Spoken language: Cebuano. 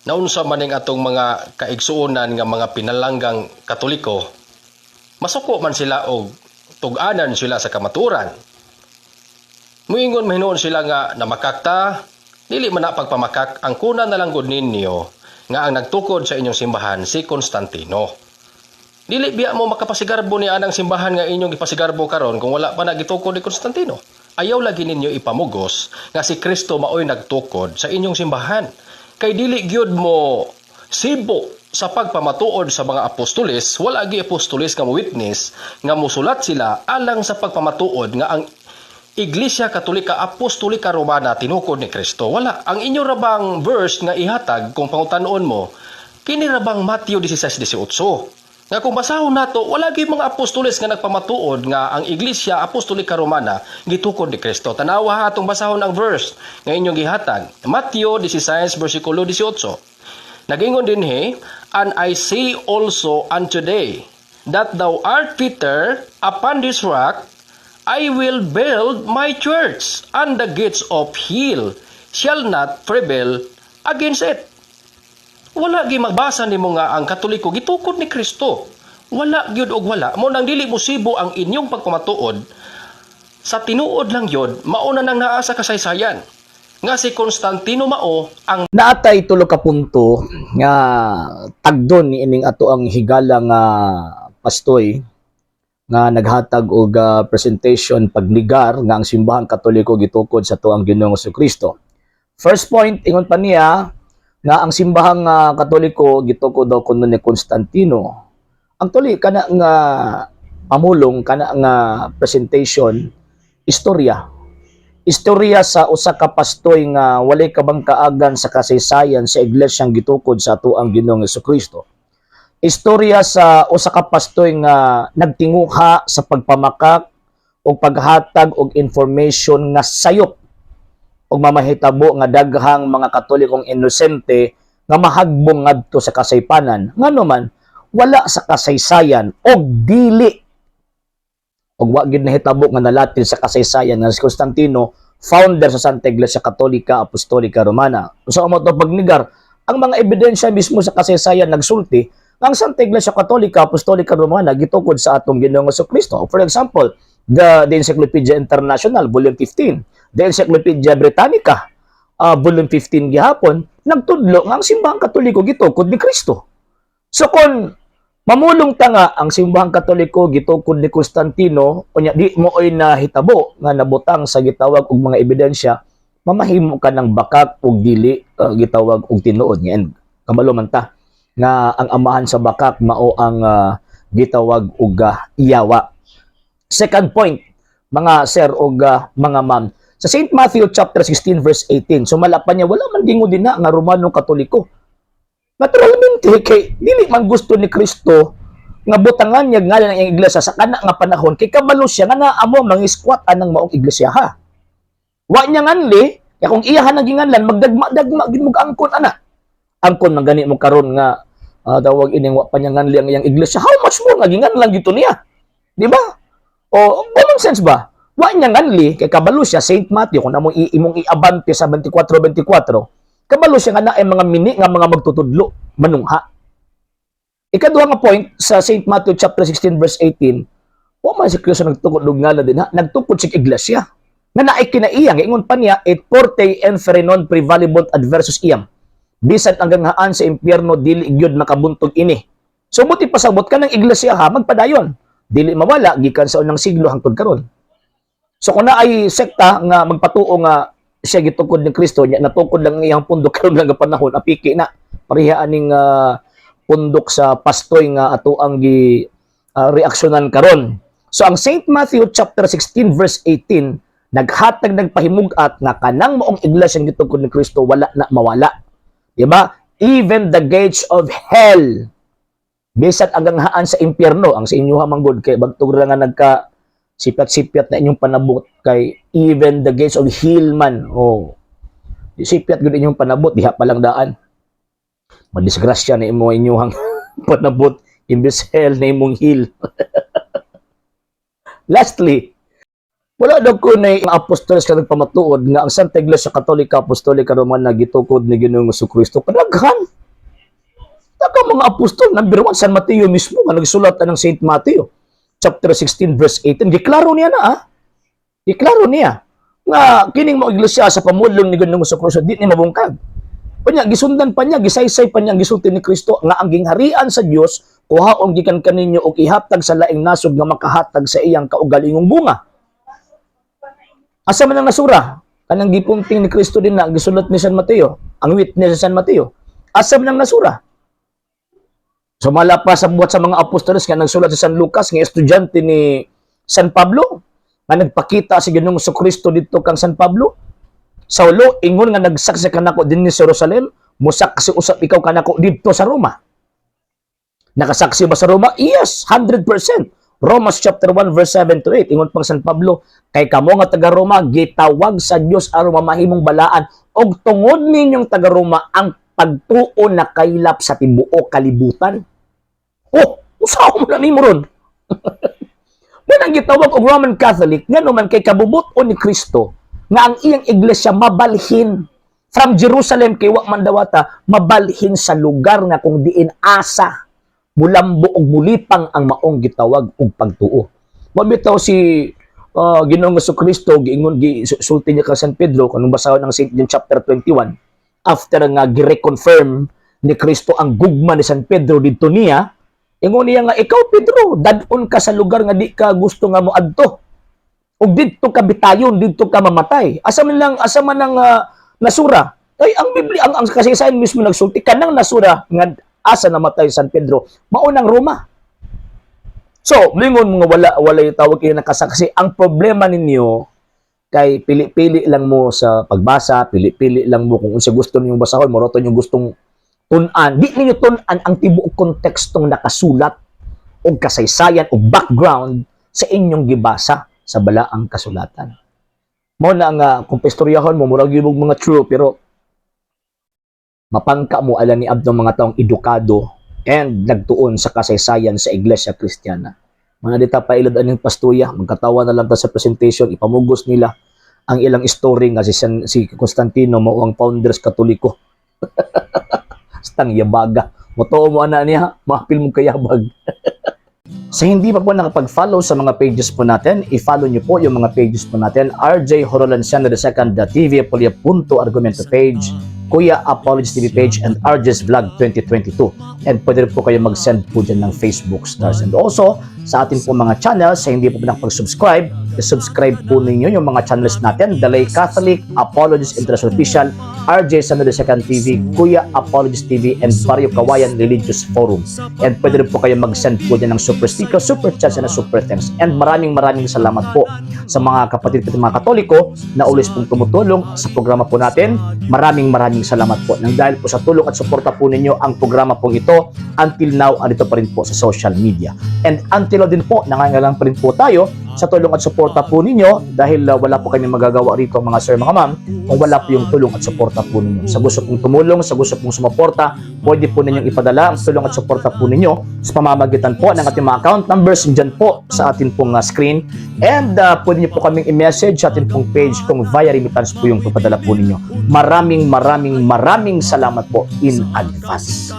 Naunsa man ning atong mga kaigsuonan nga mga pinalanggang Katoliko, masuko man sila og tug-anan sila sa kamatuoran. Muingon mahinuon sila nga namakak ta, dili man na pagpamakak, ang kuna na lang gud ninyo nga ang nagtukod sa inyong simbahan si Constantino. Dili biya mo makapasigarbo ni anang simbahan nga inyong gipasigarbo karon kung wala pa na gitukod ni Constantino. Ayaw lagi ninyo ipamugos nga si Kristo maoy nagtukod sa inyong simbahan. Kay dili gyud mo sibo sa pagpamatuod sa mga apostoles, wala gi apostoles nga mo witness nga musulat sila alang sa pagpamatuod nga ang Iglesia Katolika Apostolika Romana tinukod ni Kristo. Wala. Ang inyo ra bang verse nga ihatag kung pangutanon mo, kini ra bang Mateo 16:18? Nga kung basahon nato, wala gyud mga apostoles nga nagpamatuod nga ang Iglesia Apostolika Romana gitukod ni Kristo. Tanawa ha, atong basahon ang verse nga inyong gihatag. Mateo 16 versikulo 18. Nagingon dinhi, "And I say also unto thee, that thou art Peter, upon this rock I will build my church, and the gates of hell shall not prevail against it." Wala gi magbasa nimo nga ang Katoliko gitukod ni Kristo. Wala gyud og wala. Mo nang dili mosibo ang inyong pagpamatuod sa tinuod lang gyud, mauna nang naa sa kasaysayan nga si Constantino mao ang Naatay tulo ka punto nga tagdon ni ining ato ang higala nga pastoy nga naghatag og presentation pagligar nga ang Simbahang Katoliko gitukod sa atuang Ginoong Kristo. First point, ingon pa niya nga ang Simbahang Katoliko gitukod daw kuno ni Constantino. Actually, kana nga pamulong, kana nga presentation, istorya. Istorya sa usa ka pastoy nga walay kabangkaagan sa kasaysayan sa iglesyang gitukod sa atuang Ginoong Kristo. Istorya sa usa ka pastoy nga nagtinguha sa pagpamakak o paghatag og information nga sayop ug mamahitabo nga daghang mga Katolikong inosente nga mahagbong ngadto sa kasaypanan, ngano man wala sa kasaysayan og dili og wa gid nahitabo nga nalatid sa kasaysayan nga si Constantino founder sa Santa Iglesia Katolika Apostolika Romana. Sa mo to pagnigar, ang mga ebidensya mismo sa kasaysayan nagsulti nga ang Santa Iglesia Katolika Apostolika Romana gitukod sa atong Ginoong Kristo. For example, the Encyclopedia International Volume 15, the Encyclopedia Britannica Volume 15 gihapon nagtudlo nga ang Simbahang Katoliko gitukod ni Kristo. So kung mamulong ta nga ang Simbahang Katoliko gitukod ni Constantino, unya di mo oy nahitabo nga nabutang sa gitawag og mga ebidensya, mamahimo ka ng bakak ug dili gitawag og tinuod. Ngayon kabalo man ta nga ang amahan sa bakak mao ang gitawag og iyawa. Second point, mga sir og mga ma'am, sa St. Matthew chapter 16 verse 18, sumala pa niya, wala man gingon dinha nga Romano Katoliko. Naturalmente kay dili man gusto ni Kristo nga butangan niya ngalan ang iyang iglesia sa kana nga panahon kay kabalo siya nga naa mo mga squat anang maong iglesia ha. Wa niya nganli kay kung iyahan ang ginganlan, magdagma-dagma gid mo angkon ana. Angkon man gani mo karon nga tawag ining wa pa niya nganli ang iyang iglesia. How much more nga ginganlan gito niya? Di ba? O common sense ba? Wa niya nganli kay kabalo siya. Saint Matthew, kung among imong iabante sa 24-24, kabalo siya nga naay mga mini nga mga magtutudlo manungha. Ikaduha nga point sa St. Matthew chapter 16 verse 18, wa man si Kristo nagtukod og ngalan dinha, nagtukod sa iglesia nga naay kinaiya. Ingon pa niya, "Et portae inferni non praevalebunt adversus eam." Bisan ang ganghaan sa impyerno dili gyud makabuntog ini. So buti pasabot ka ng iglesia ha, magpadayon. Dili mawala gikan sa unang siglo hangtod karon. So kung naay sekta nga magpatuo nga siya gitukod ni Kristo, nya natukod lang ang iyang pundok karon lang nga panahon, apiki na pareha aning pundok sa pastoy nga ato ang gi reaksyonan karon. So ang St. Matthew chapter 16 verse 18 naghatag nagpahimug-at nga kanang maong iglesia gitukod ni Kristo wala na mawala. Di ba? Even the gates of hell, bisan ang ganghaan sa impyerno, ang sa inyo man gud kay bagtog ra nga nagka sipyat-sipyat na inyong panabot, kay even the gates of hell man, oh, sipyat gud inyong panabot diha pa lang daan, madisgrasya na imo inyong panabot, imbes hell na imong hell. Lastly, wala daw ko na ang apostoles ka nagpamatuod nga ang Santa Iglesia Katolika Apostolika Romana gitukod ni Ginoong Kristo. Kadaghan. Taka mga apostol, number 1, San Mateo mismo, nga nagsulat ng Saint Matthew, chapter 16, verse 18, giklaro niya na ah. Giklaro niya nga kining mo iglesia sa pamulong ni Ginoong Kristo di ni mabungkag. Unya gisundan pa niya, gisaysay pa niya ang gisulti ni Kristo nga ang gingharian sa Dios kuhaon gikan kaninyo og ihatag sa laing nasod nga makahatag sa iyang kaugalingong bunga. Asa man ang nasura? Kanang gipunting ni Kristo din na gisulat ni San Mateo, ang witness sa San Mateo. Asa man ang nasura? Sumala pa sa buhat sa mga apostoles nga nagsulat si San Lucas nga estudyante ni San Pablo nga nagpakita si Ginoong Kristo didto kang San Pablo. "Saulo, ingon nga nagsaksi kanako dinhi sa Jerusalem, musaksi usab ikaw kanako didto sa Roma." Nakasaksi ba sa Roma? Yes, 100%. Romans chapter 1 verse 7 to 8. Ingon pang San Pablo, "Kay kamo nga taga Roma gitawag sa Dios aron mamahimong balaan og tungod ninyong taga Roma ang pagtuo nakaylap sa tibuok kalibutan." Oh, usaha mo na nimo ron. Munang gitawag og Roman Catholic ngano man kay kabubut-on ni Kristo nga ang iyang iglesia mabalhin from Jerusalem kay wa man dawata, mabalhin sa lugar nga kung diin asa mulambo og mulipang ang maong gitawag og pagtuo. Mabitaw si Ginoong Kristo giingon, gisulti niya kang San Pedro kanung basahon ng St. John chapter 21 after nga gi-reconfirm ni Kristo ang gugma ni San Pedro didto niya. Ingon niya nga, "Ikaw, Pedro, dad-on ka sa lugar nga di ka gusto nga moadto. Ug didto ka bitayon, didto ka mamatay." Asa man lang nasura? Ay, ang Biblia, ang kasaysayan mismo nagsulti kanang nasura nga asa namatay San Pedro, mao nang Roma. So, mingon mga wala wala yung tawag kayo nakasaksi. Ang problema ninyo kay pili-pili lang mo sa pagbasa, pili-pili lang mo kung unsa gusto ninyong basahon, moroto yung gustong tun-an. Di ninyo tun-an ang tibuok kontekstong nakasulat o kasaysayan o background sa inyong gibasa sa balaang kasulatan. Mo na nga kung pistoryahon mo, murag yung mga true, pero mapangka mo ala ni abdong mga taong edukado and nagtuon sa kasaysayan sa Iglesia Kristiyana. Mga dita pailad aning pastuya, magkatawa na lang ta sa presentation, ipamugos nila ang ilang story nga si Constantino mao ang founders Katoliko. Stang yabaga. Motoo mo ana niya, mahapil mo kayabag. Sa hindi pa po nakapag-follow sa mga pages po natin, i-follow niyo po yung mga pages po natin. RJ Horolanciano II, TV Apolia Punto Argumento page, Kuya Apologies TV page, and RJ's Vlog 2022. And pwede rin po kayo mag-send po dyan ng Facebook stars. And also, sa atin po mga channels, sa hindi po nakapag-subscribe, i-subscribe po ninyo yung mga channels natin. Dalay Catholic, Apologies International Official, RJ San II TV, Kuya Apologies TV, and Barrio Kawayan Religious Forum. And pwede rin po kayo mag-send po dyan ng super sticker, super chats, and super thanks. And maraming maraming salamat po sa mga kapatid po mga Katoliko na always pong tumutulong sa programa po natin. Maraming maraming salamat po. Nang dahil po sa tulong at suporta po ninyo ang programa pong ito, until now, andito pa rin po sa social media. And until now din po, nangangailangan pa rin po tayo sa tulong at suporta po ninyo dahil wala po kami magagawa rito, mga sir, mga ma'am, kung wala po yung tulong at suporta po ninyo. Sa gusto pong tumulong, sa gusto pong sumuporta, pwede po ninyong ipadala ang tulong at suporta po ninyo sa pamamagitan po ng ating mga account numbers dyan po sa atin pong screen. And pwede niyo po kaming i-message sa atin pong page kung via remittance po yung papadala po ninyo. Maraming maraming maraming salamat po in advance.